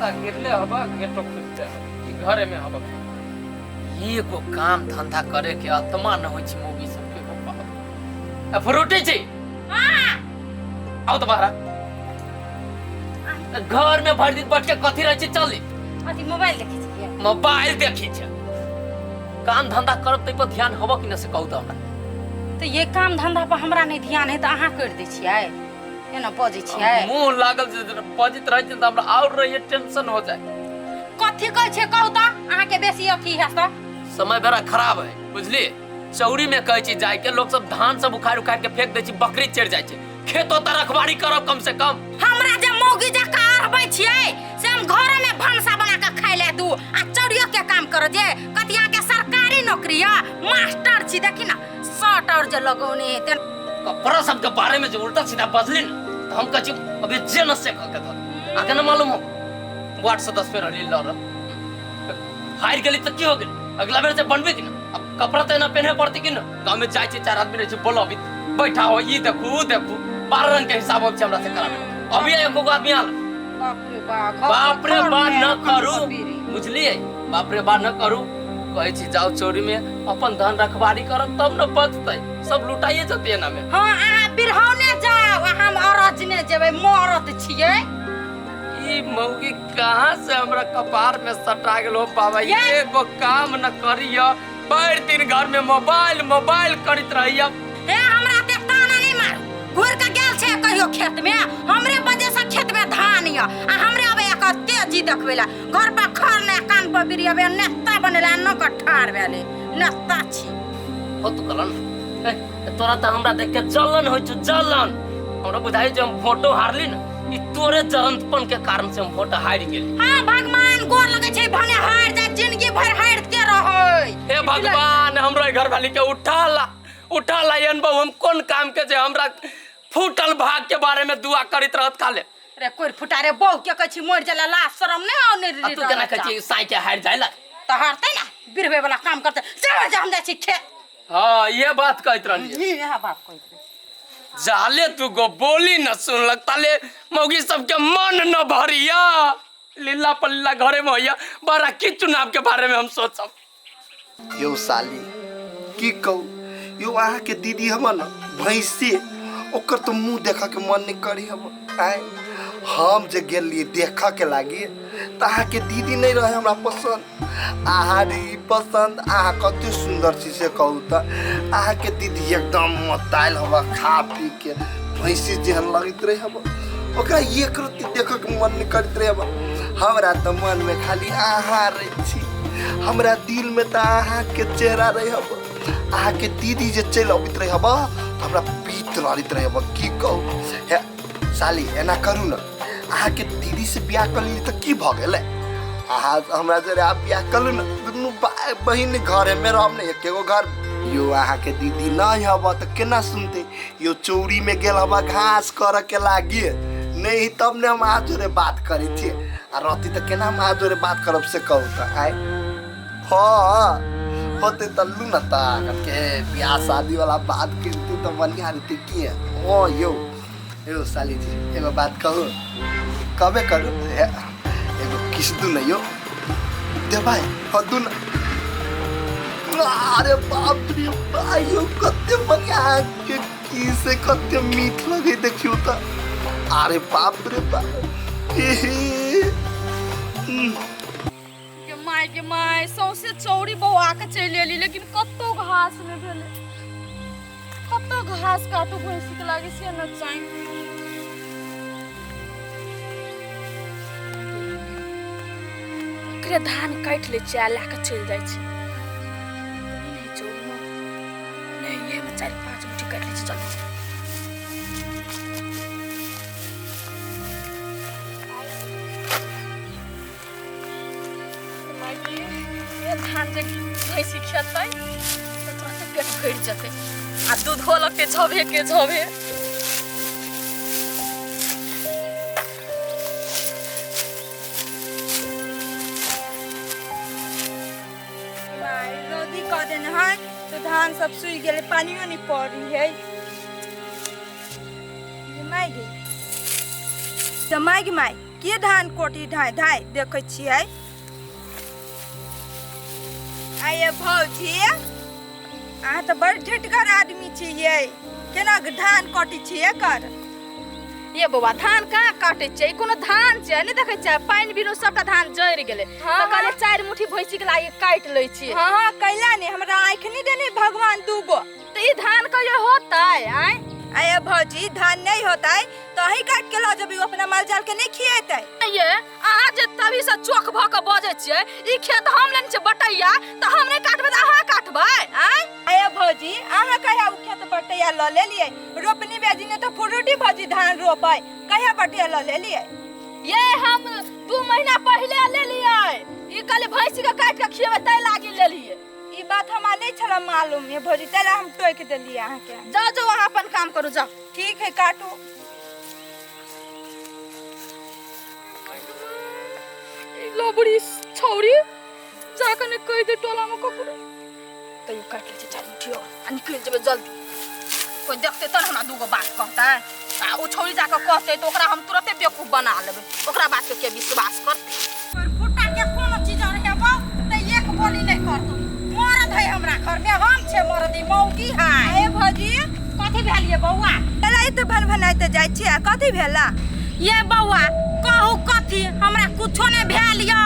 छाता गिरले हबा गेटो खुजते ई घरे में हबा। एगो काम धंधा करे के आत्मा न होइ छै मौगी सबके हो बाप। आ फ्रूटी छी। आओ तो बाहर। घर में भरि दिन बैठ के कथी रहै छै चली? अथी मोबाइल देखै छियै। मोबाइल देखै छै। काम धंधा करब तै पर ध्यान होबो कि न से कहू तऽ हमरा। तऽ ये काम धंधा पर हमरा नहि ध्यान है तऽ अहाँ करि दै छियै, एना बजै छियै। मुंह लागल जे बजैत रहै छै तऽ हमरा आओर रहैए टेंशन हो जाए। कथी कहै छियै कहू तऽ, अहाँके बेसी अथी है तऽ। समय बड़ा खराब है बुझलिए। चौरी में कहै छी जाय के लोग सब धान सब उखाड़ उखाड़ के फेंक दै छै, बकरी चढ़ जाइ छै। खेतो तऽ रखवारी करब कम से कम। हमरा जे मौगी जकाँ अरबै छियै से हम घरे में भनसा बना के खाइ ले दू आ चौरियो के काम कर जे कथी अहाँके सरकारी नौकरी है, मास्टर छी देखी ना शर्ट और जे लगौने हेतै। कपड़ा सब के बारे में जे उल्टा सीधा बजली न तो हम कहै छी अभी जे न से कह के धर। अहाँके न मालूम हो वार्ड सदस्य पे रहली लड़ हारि गेली तऽ की हो गेल, अगला बेर से बनबे कि न। अब कपड़ा तऽ एना पहने पड़तै कि न। गाँव में जाइ छै चार आदमी रहै छै बोलबित बैठा हो ई देखू ऊ देखू 12 रंग के हिसाब अब छै हमरा से कराबे। अभी एको गो आदमी आल। बाप रे बाप, बाप रे बा न करू बुझलिए, बाप रे बा न करू। कहै छी जाओ चोरी में अपन धन रखवारी करब तब न बचतै, सब लुटाइए जतै एना में। हाँ अहाँ बिरहौने जाओ आ हम अरजने जेबै, मरद छियै। ई मौगी कहाँ से हमरा कपार में सटा गेल हो बाबा। ये! एगो काम न करिय, भरि दिन घर में मोबाइल मोबाइल करैत रहिय। हे हमरा ते ताना नहीं मारू, घुर के गेल छै कहियो खेत में, हमरे वजह से खेत में धान य आ हमरे अबे एक तेजी देखबै ला। घर पर खर ने कान पर बिरियबे नेता बनेला न के ठार भेले नेता छी। हो तू कलन ए, तोरा त हमरा देख के जलन होइ छौ, जलन। हमरा बुझाइ जे हम फोटो हारली न, ई तोरे जलनपन के कारण से हम वोट हारि गेली। हाँ भगवान गोर लगे छै भने हार जाय, जिंदगी भर हारते रहै। हे भगवान हमरा घर वाली के उठा ला, उठा ला एहन बहु हम कोन काम के जे हमरा फूटल भाग के बारे में दुआ करैत रहत खाले। रे कोइ फुटा रे बहु के कहै छी मरि जाला लाज शरम नहि आउ नहि आ तू केना कहै छी साई के हारि जाय ला? तऽ हारतै ना, बिरबै वाला काम करतै। चल जा हम जाइ छी खेत। हाँ ये बात कहैत रहलियै। इएह बात कहैत रहियै। जाले तू गो बोली न सुनलक ताले मौगी सबके मन न भरिया, लीला पल्ला घरे में होइया। बड़ा की चुनाव के बारे में हम सोचब। यौ साली की कहू यौ, अहाँके दीदी हमर न भैंसे, ओकर तऽ मुँह देखऽ के मन नहीं करी हम। आय हम जे गेलियै देखऽ के लागी तऽ अहाँके दीदी नहीं रहे हमरा पसंद, अहाँ रही पसंद। अहाँ कते सुंदर छी से कहू तऽ, अहाँके दीदी एकदम मोतायल हवा खा पी के भैंसी जेहन लगैत रहे हम, ओकरा एक रत्ती देखऽ के मन नहीं करैत रहे हम। हमरा तऽ मन में खाली अहाँ रहै छी, हमरा दिल में तऽ अहाँके चेहरा रहे हब। अहाँके दीदी जे चलि अबैत रहे हब तऽ हमरा पीत लड़ैत रहे हब। की कहू हे साली, एना करू न, अहाँके दीदी से बियाह कऽ लेली तऽ की भऽ गेलै? अहाँ हमरा जरे आब बियाह कऽ लू न, दुनू भाय बहिन घरे में रहब ने, एकेगो घर। यो अहाँके दीदी नहीं हब तऽ केना सुनतै? यो चौरी में गेल हब घास करऽ के लागी नहीं तब ने हम अहाँ जोरे बात करै छियै, आ रहती तऽ केना हम अहाँ जोरे बात करब से कहू तऽ। आय हाँ होते तऽ लू न तऽ के बियाह शादी वाला बात करती तऽ बढ़िया रहती की है। हाँ यो यो साली जी एगो बात कहू, कहबे करू, एगो किस दू न यो देबै? हाँ दू न। अरे बाप रे भाई यो कते बढ़िया के की से कते मीठ लगे देखियो तऽ। अरे बाप रे बाप, एहे। के my के my, सौंसे चौरी बौआ के चलि एली लेकिन कतौ घास नहि भेलै, कतौ घास काटू भैंसी के लागे से न चाही। एकरे धान काटि लै छियै आ लए कऽ चलि जाइ छै। नहि चौरी मे नहि, एहिमे 4-5 मुट्ठी काटि लै छियै, चल। ये धान जे भैंसी खेतै तऽ तुरंत पेट भरि जेतै आ दूधो लगतै झबे के झबे। माय रौदी कऽ देने है तो धान सब सूखि गेलै, पानियो नहीं पड़ी है। गे माय गे, तऽ माय गे माय, के धान कोटी धाय धाय देखै छियै। आये भौजी, अहाँ तऽ बड़ ढिटगर आदमी छियै, केना धान कटै छियै कर? ये बौआ, धान कहाँ काटै छियै? ई कोनो धान छै? नहि देखै छियै, पानि बिनु सबटा धान जरि गेलै। हाँ, तऽ कहलियै 4 मुट्ठी भैंसी के लागे काटि लै छियै। हाँ हाँ, कैला नहि हमरा आँखि नहि देने भगवान दूगो। तऽ ई धान कहियो होतै? आँय आये भौजी, धान नहीं होतै तऽ अहीं काटि के लऽ जेबै, अपना माल जाल के नहीं खिएतै। ये अहाँ जे तभी से चोख भऽ के बजै छियै, ई खेत हम लेने छियै बटैया, तऽ हम नहि काटबै तऽ अहाँ काटबै? आँय आये भौजी, अहाँ कहिया ओ खेत बटैया लऽ लेलियै? रोपनी बेजी ने तऽ फुरुटी भौजी धान रोपै, कहिया बटैया लऽ लेलियै? ये हम 2 महीना पहिले लेलियै, ई कहलियै भैंसी के काटि के खिएबै तै लागी लेलियै। ई बात हमरा नहीं छला मालूम ये भौजी, तै ला हम टोकि देलियै अहाँके। जाओ जाओ, अहाँ अपन काम करू, जाओ। ठीक है, काटू। लबड़ी छौरी जाकऽ ने कहि दे टोला में ककरो, तैयो काटि लै छै 4 मुट्ठी और आ निकलि जेबै जल्दी। कोइ देखतै तब हमरा दूगो बात कहतै, आ ओ छौरी जाकऽ कहतै तऽ ओकरा हम तुरते बेवकूफ बना लेबै, ओकरा बात के के विश्वास करतै? फुट्टा के कोनो चीज और हेबौ तऽ एक बोली नहीं करतौ। मरद है हमरा घर में, हम छे मरद, ई मौगी है। ए भौजी, कथी भेल ये बौआ? एला एते भन भनाइते जाइ छियै, कथी भेला? ये बौआ कहू कथी, हमरा कुछो नहीं भेल ये।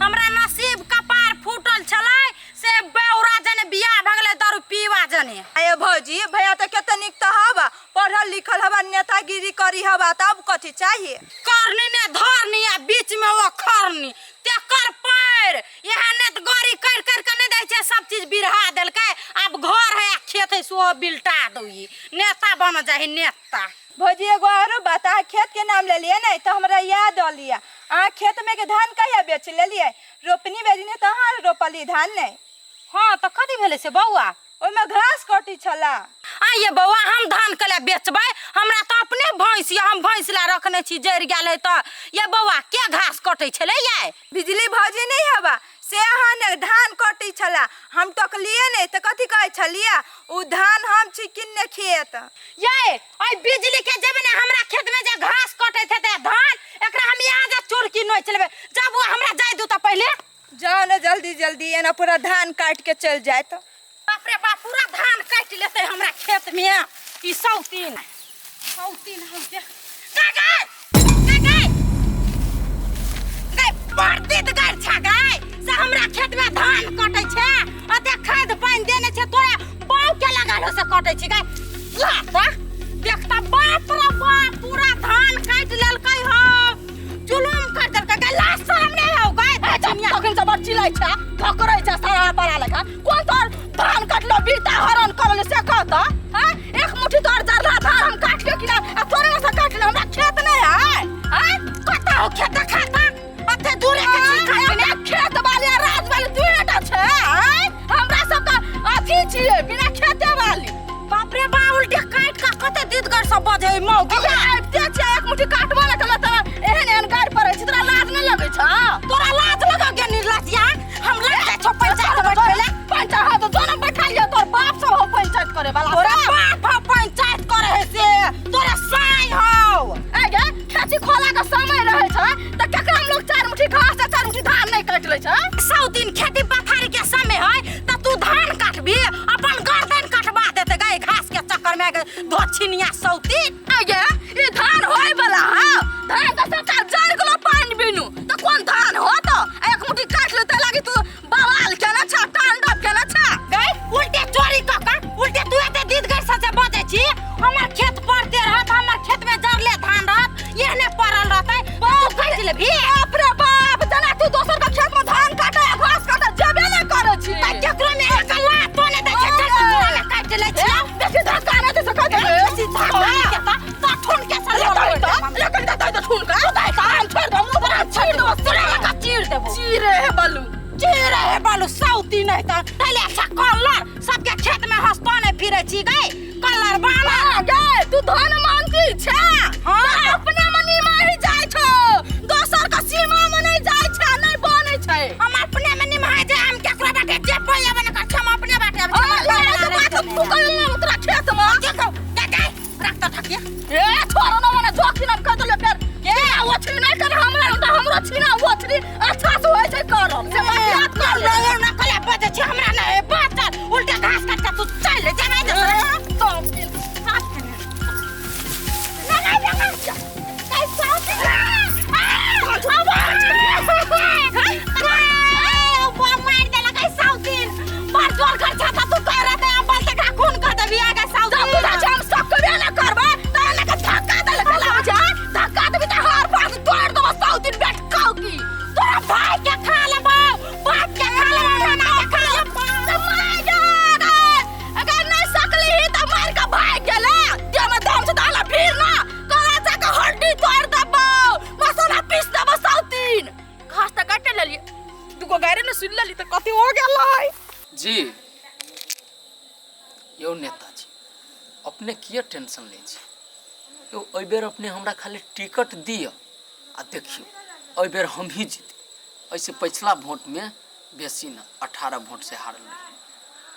हमरा नसीब कपार फूटल छलै से बेौरा जने बियाह भऽ गेलै दारू पीवा जने। ए भौजी, भैया तऽ कते नीक तऽ हवा, पढ़ल लिखल हवा, नेतागिरी करी हवा, तब कथी चाहिए? करनी ने धरनी आ बीच में ओ खरनी, तेकर पैर यहाँ ने तऽ गड़ी कर कर के नहीं दै छै, सब चीज बिरहा देलकै। आब घर है आ खेत है सेहो बिलटा दौ, नेता बन जाही नेता। भौजी एगो आरो बात, अहाँ खेत के नाम लेलियै ने तऽ हमरा याद अलियै, अहाँ खेत में के धान कहिया बेच लेलियै? रोपनी बेजनी तऽ अहाँ रोपली धान नहीं। हाँ तऽ कथी भेलै से बौआ? ओहिमे घास कटी छला। आइए बौआ, हम धान के लिए बेचबै? हमरा तऽ अपने भैंस यऽ, हम भैंस ला रखने छी, जरि गेल है तऽ। ये बौआ, के घास कटै छलै ये? बिजली भौजी नहीं हवा से अहाँ ने धान कटी छला, हम टकलिए नहीं तऽ कथी कहै छलियै? ओ धान हम छी किन्ने खेत। ये ओइ बिजली के जेबै ने हमरा खेत में जे घास कटैत हेतै धान, एकरा हम यहाँ जे चुरकी नोचि लेबै। जा बौआ, हमरा जाय दू तऽ पहिले। जाओ ने जल्दी जल्दी, एना पूरा धान काटि के चलि जायत। बाप रे बाप, पूरा धान काटि लेतै हमरा खेत में ई सौतीन। सौतीन हम के गाय गाय गाय गाय गाय बर्दित गाय छा गाय से हमरा खेत में धान कटै छै, अते खाद पानि देने छै, तोरा बाउ के लगाल हो से कटै छै गाय। ला तऽ देखता, बाप रे बाप, पूरा धान काटि लेलकै हो, जुलुम कर देलकै गाय। लाज शरम नहि हौ गाय? तखन से बड़ चिल्लै छै, धकरै छै सारा पारा लेखा। कोन तोर धान कटलो बीता हरण करल से कह तऽ? हाँ, एक मुट्ठी तोर जरला धान हम काटलियो कि ना? आ तोरे में से काटलो, हमरा खेत नहीं है। हाँ, कतऽ हो खेत देखा तऽ? अते दूरे के छी काटने। खेत वाली आ राज वाली दुएटा छै। आँय, हमरा सबके अथी छियै बिना खेते वाली। बाप रे बाप, उल्टे काटि कऽ कते दिदगर सब बजै मौगी। ओकरा आबिते छै, एक मुट्ठी काटबो नहि केलक तऽ एहन एहन गारि पड़ै छै, तोरा लाज नहि लगै छौ? तोरा लाज लगौ गे निर्लज्जिया? हम लग जाइ छौ पंचायत बैठबै लए। पंचायत हँ तऽ जोन बैठालियै, तोर बाप सब हौ पंचायत करे वाला। तोरा बाप हौ पंचायत करे है से, तोरा साई हौ। ए गे, खेती खोला के समय रहै छै तऽ केकरा हम लोग 4 मुट्ठी घास आ 4 मुट्ठी धान नहि काटि लै छै? 100 दिन खेती पथारी के समय है तऽ तू धान काटबी, अपन गर्दन कटवा देते गए घास के चक्कर में धोछिनिया सौती। ए गे, ई धान होय वाला हौ, धान तऽ सबटा जरि गेलो पानि बिनु, तऽ कोन धान होत? एक मुट्ठी काटि लेतै लागी तू बवाल केने छ, तांडव केने छ। गई उल्टे चोरी कऽ कऽ, उल्टे तू एते दीदगर से जे बजै छी, हमर खेत पड़ते रहत, हमर खेत में जरले धान रहत, एहने पड़ल रहतै, तू काटि लेबही? बाप रे बाप, जेना तू दोसर के खेत में धान काटे आ घास काटे जेबे नहि करै छी। तऽ केकरो में एक लातो नहि दै छै, चल तोरा में काटि लै छी। बेसी धक्का नहि दे सकै छै। बेसी धक्का नहि देतऽ, तऽ ठुन के सर ले कनि दे तऽ ठुन के। हम छोड़ि देबौ, मुँह बड़ा छोड़ि देबौ, तोरा लगा चीर देबौ। चीरे हे बलू, चीरे हे बलू, सौती नहि तऽ तैले अच्छा कलर सबके खेत में हंसतो नहि फिरै छी गई, कलर बानर। गे तू धन मानती छे? हाँ। अपना में निमाहि जाइ छौ, दोसर के सीमा में नहि जाइ छै, नहि बनै छै। हम अपने में निमाहि जाइ, हम केकरो बाटे जेबै अबै नहि करै छी, हम अपने बाटे अबै छी। हाँ, हमर ले, घर बात में तू कहि ने तोरा खेत में। के कहू? गे, गे, रख तऽ ठकिया। ए छोड़ो ना, मने जोखिम हम कह देलियो फेर। के ओ छी नहि कर हमरा दक्षिणा ओछरी अच्छा से होइ छै करल से बात याद कर ले। ना कला बजे छै हमरा ना ए बात चल उल्टा घास काट के तू चल जमा दे तो फिर साथ में ना ना ना ना कैसा जब बुझा छै हम सब कबे ना करबै त एना के धक्का देले चला छै धक्का देबी त हार पास तोड़ देबो 100 दिन बैठ खाओ की माय गॉड अगर नहीं सकली ही त मार के भाग गेले देह में दम छै त आला भीड़ ना कला जा के हड्डी तोड़ देबो मसाला पीस देबो 100 दिन घास त काटे लेलिए दुगो गायरे ने सुन लेली त कथी हो गेलै। जी यौ नेताजी, अपने किए टेंशन लै छी यौ? एहिबेर अपने हमरा खाली टिकट दिअ आ देखियौ एहिबेर हमही जीत। एहिसँ पछिला वोटमे बेसी न 18 वोटसँ हारल रही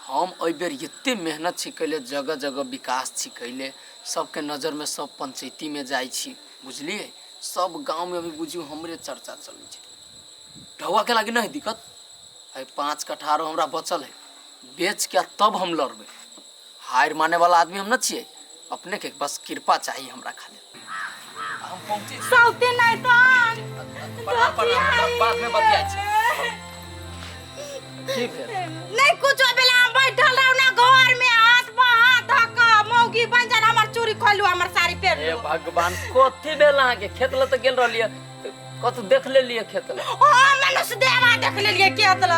हम। एहिबेर एते मेहनत छी कैले, जगह जगह विकास छी कैले, सबके नजरमे सब पंचायतीमे जाइ छी, बुझलियै? सब गाँवमे अभी बुझियौ हमरे चर्चा चलै छै। ढौआके लागि नहि दिक्कत है, 5 कट्ठा आरो हमरा बचल है, बेच के तब हम लड़बै। हारि माने वाला आदमी हम न छियै। अपने के बस कृपा चाहिए हमरा खाली। हम पहुँचे छी। सौते नहीं तो प्रणाम प्रणाम, बाद में बतियाइ छी। की भेल? नहीं कुछ बेला हम बैठल रहू ना घर में हाथ पर हाथ धक मौगी बन जान हमर चूड़ी खोलू हमर साड़ी हे पहनलू। भगवान, कथी भेल अहाँके? खेत लए तऽ गेल रहलियै, कतौ देख लेलियै खेत लए? ओ मनुष्य देवा देख लेलियै खेत ल,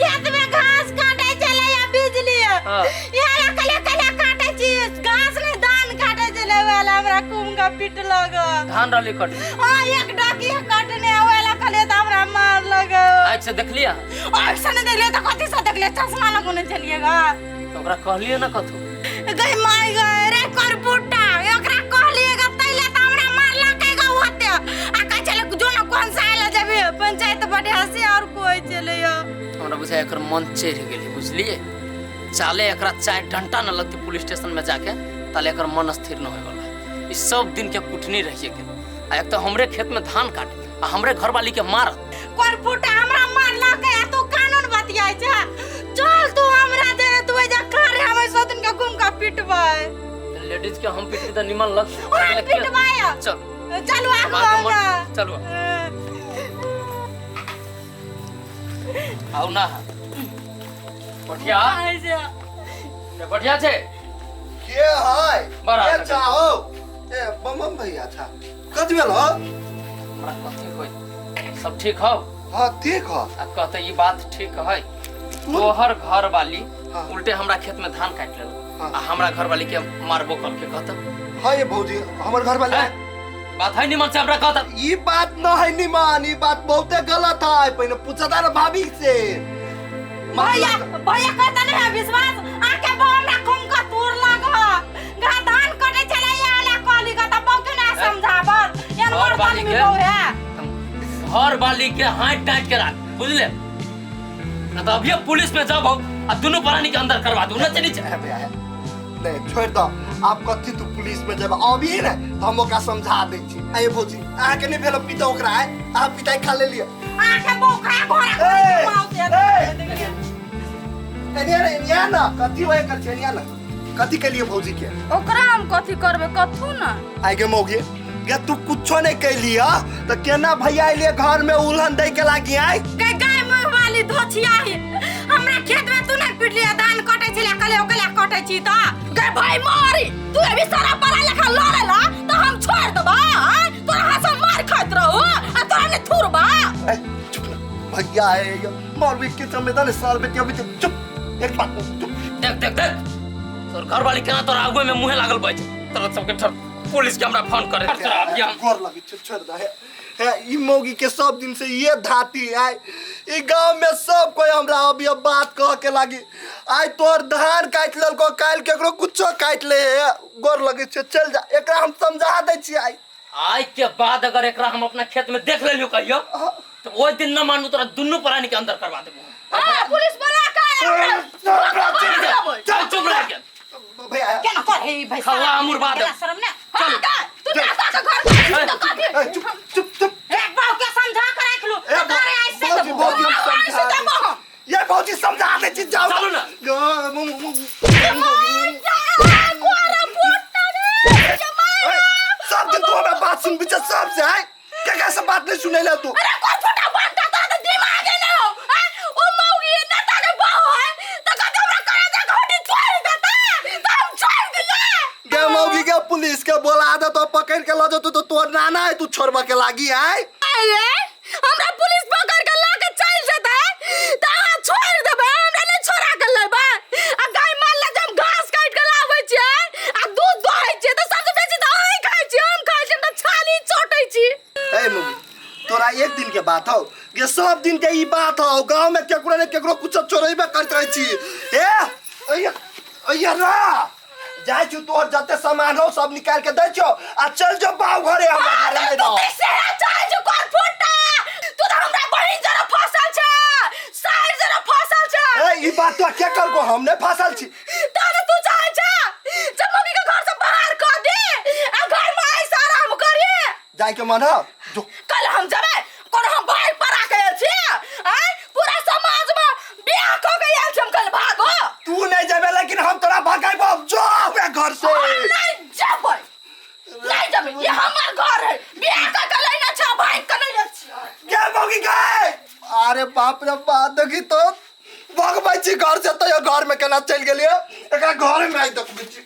खेत में घास काटे छलै या बिजली यार कले कले काटे छी घास नहीं धान काटे छलै, वाला हमरा कुम का पीट लग। धान रहली कट? ओ एक डाकी कटने वाला कले त हमरा मार लग। आँखि से देखलियै अहाँ? आँखि से नहीं देखलियै त कथी से देखलियै? चश्मा लगौने छलियै गा। तऽ ओकरा कहलियै ने कथू? गई माय गए रे करपुटा, एकरा कहलिए गा तैले त हमरा मारलकै गा ओते आ कहै छलै जो न कोन सा आइले जेबी पंचायत बढ़िया से और कोई चले यो। हमरा बुझाइ एकर मन चढ़ि गेलै, बुझलियै? चाले एकरा 4 डंटा न लगतै पुलिस स्टेशन में जाके ताले एकर मन स्थिर न होय वाला है। ई सब दिन के कुटनी रहिए गेल आ एक तऽ हमरे खेत में धान काटे आ हमरे घरवाली के मारत। करपुटा हमरा मारलकै आ तू कानून बतियाइ छै। चल तू हमरा दे तू एजा खा रे हम सौ दिन के घूम के पिटबै। तऽ लेडीज के हम पिटबी तऽ निमन लग ओहन पिटबै। चल चलू आगू बाद में आउ ना। चलू आउ ना बढ़िया रे, बढ़िया छै। के है? बड़ा के अच्छा। चाहो ए बम बम भैया था कथी भेल हो? हमरा कथी होई, सब ठीक हौ? हाँ ठीक हो। आ कहते ई बात ठीक है, तोहर घर वाली उल्टे हमरा खेत में धान काटि लेलक आ हमरा घर वाली के मारबो करके कहता। हाँ ये भौजी हमर घर वाले हैं? बात है निमन से हमरा कहता। ई बात न है निमन, ई बात बहुते गलत है। पहले पूछता ना भाभी से। भैया भैया कहता नहीं है विश्वास आके बो हमरा खूम का तोड़ लग गा धान कटे चले आला कहली गा त बो के ना समझाबल यार घर मोर वाली पानी में के? बो है। घर वाली के हाथ डांट के राख, बुझले ना? तो अभी पुलिस में जाब हम आ दुनू प्राणी के अंदर करवा दू न नीचे। है भैया है। नहीं छोड़ दो आप कथी तू पुलिस में जब अभी ने तो हम ओकरा समझा दै छी। आये भौजी अहाँ के नहीं भेल पिता ओकरा आए अहाँ पिताई खा लेलिए। आके बो खा घोड़ा ए, माउ दे ए। एनिया ने एनिया ना कथी होय कर छै एनिया ना कथी के लिए भौजी के? ओकरा हम कथी करबै कथू ना। आइ के मौगी गे तू कुछो नहीं कैलिया तो केना भैया अइलिए घर में उल्हन दै के लागी आइ? गई गाय मुंह वाली धोछिया ही हमरा खेत में तू नहीं पिटलिया धान कटे छले कले ओकले कटे छी त गए भाई मारी तू अभी सारा पढ़ा लिखा लड़ेला तो हम छोड़ देबा आय? तोरा हाथ से मार खाइत रहू आ तोरा ने थुरबा। ए, चुप ना भैया है ये मार भी के समय ने साल बेटी अभी चुप एक बात चुप। देख देख देख तोर घर वाली केना तोरा आगुए में मुहे लागल बैठ तोरा सबके ठर पुलिस के हमरा फोन करे तोरा अभी हम गोर लगी छो, छोड़ दे हे हे, ई मौगी के सब दिन से ये धाती आय ई गांव में सब कोई हमरा अभी अब बात कह के लागी आय तोर धान काटि लेलको काल्हि केकरो कुछो काटि ले हे गोर लगी छो, चल जा एकरा हम समझा दै छी आइ। आज के बाद अगर एकरा हम अपना खेत में देख लेलियो कहियो तो ओहि दिन न मानू तोरा दुनू प्राणी के अंदर करवा देबो। हां पुलिस बोला के चल चुप रह के भैया केना कर हे भाई खवा अमूर बाद। शर्म ना चल। तू दादा के घर में तो कथी ए, चुप चुप चुप एक बाऊ के समझा कर भौजी समझा दै छी जाउ चलू ना। ग- ए, सब दिन तू हमरा बात सुनबी छै सब से आय केकरा से बात नहीं सुनेला तू अरे कोई फटा बांटा तो दिमाग है ना हो हैं? ओ मौगी नेता के बहू है तो कहते हमरा करे जा घोटी छोड़ देता तो हम छोड़ दिए गे मौगी के पुलिस के बोला दे तो पकड़ के ल जतो तो तोर नाना है तू छोड़बा के लागी आय अरे हमरा पुलिस पकड़ के ला के चल जेतै त अहाँ छोड़ देबै हमरा नहीं छोड़ा के लेबै आ गाय माल ला जब घास काट के लाबै छियै आ दूध दोहै छियै तऽ सबसे बेसी तऽ अहीं खाइ छियै हम खाइ छियै हम तऽ छाली चोटै छी ए मौगी तोरा एक दिन के बात हो ये सब दिन के ई बात हो गांव में केकरो ने केकरो कुछ चोरेबे करत रहै छी ए अइया अइया रा जाइ छु तोहर जते सामान हो सब निकाल के दै छौ आ चल जो बाऊ घरे हमरा घरे अरे नहीं तू रहो कैसे चाहे जो कोन फुटा तू तऽ हमरा बहिन जरा फसल छै साइड जरा फसल छै ए ई बात तो के करको हम नहीं फसल छी तहन तू चाहे छै जब मम्मी के घर से बाहर कर दे आ घर में ऐसा आराम करी जाय के मन हो जो कल हम जबै कोनो हम भाग पर आके आयल छी आय पूरा समाज में बियाह क के आयल छी हम कल भागो तू नहीं जेबे लेकिन हम तोरा भगाइबो जो हमरा घर से हम नहीं जेबै नहीं जेबै ये हमर घर है बियाह क के लेने छै भाग के नहीं आयल छी गे मौगी गे अरे बाप रे बाप देखी तो भगबै छी घर से तो ये घर में केना चलि गेलियै एकरा घर में आइ देखबै छी।